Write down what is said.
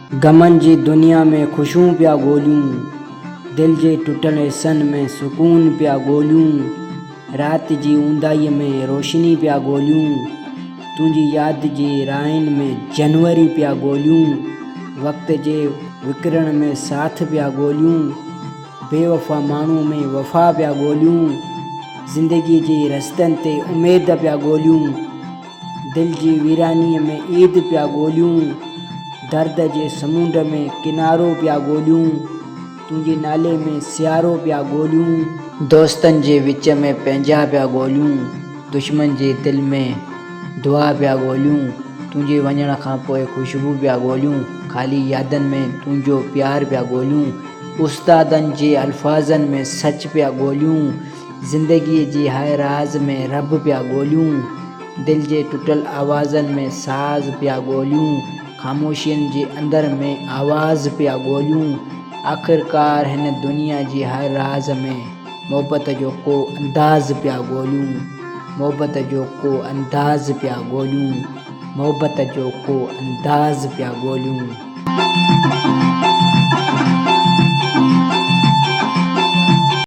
غمن جي دنيا ۾ خوشيون پيا ڳوليون، دل جي ٽٽل حصن ۾ سڪون پيا ڳوليون، رات جي اونداهيء ۾ روشني پيا ڳوليون، تنهنجي ياد جي راهن ۾ جنوري پيا ڳوليون، وقت جي وڪرڻ ۾ ساٿ پيا ڳوليون، بي وفا ماڻهوء ۾ وفا پيا ڳوليون، زندگيء جي رستن تي اميد پيا ڳوليون. دل جي ويرانيء ۾ عيد پيا ڳوليون، درد جي سمونڊ ۾ ڪنارو پيا ڳوليون، تنهنجي نالي ۾ سيارو پيا ڳوليون. دوستن جي وچ ۾ پنهنجا پيا ڳوليون، دشمن جي دل ۾ دعا پيا ڳوليون، تنهنجي وڃڻ کان پوء خوشبو پيا ڳوليون، خالي يادن ۾ تنهنجو پيار پيا ڳوليون، استادن جي الفاظن ۾ سچ پيا ڳوليون. زندگيء جي هر راز ۾ رب پيا ڳوليون، دل جي ٽٽل آوازن ۾ ساز پيا ڳوليون، خاموشين جي اندر ۾ آواز پيا ڳوليون، آخرڪار هن دنيا جي هر راز ۾ محبت جو ڪو انداز پيا ڳوليون، محبت جو ڪو انداز پيا ڳوليون، محبت جو ڪو انداز پيا ڳوليون.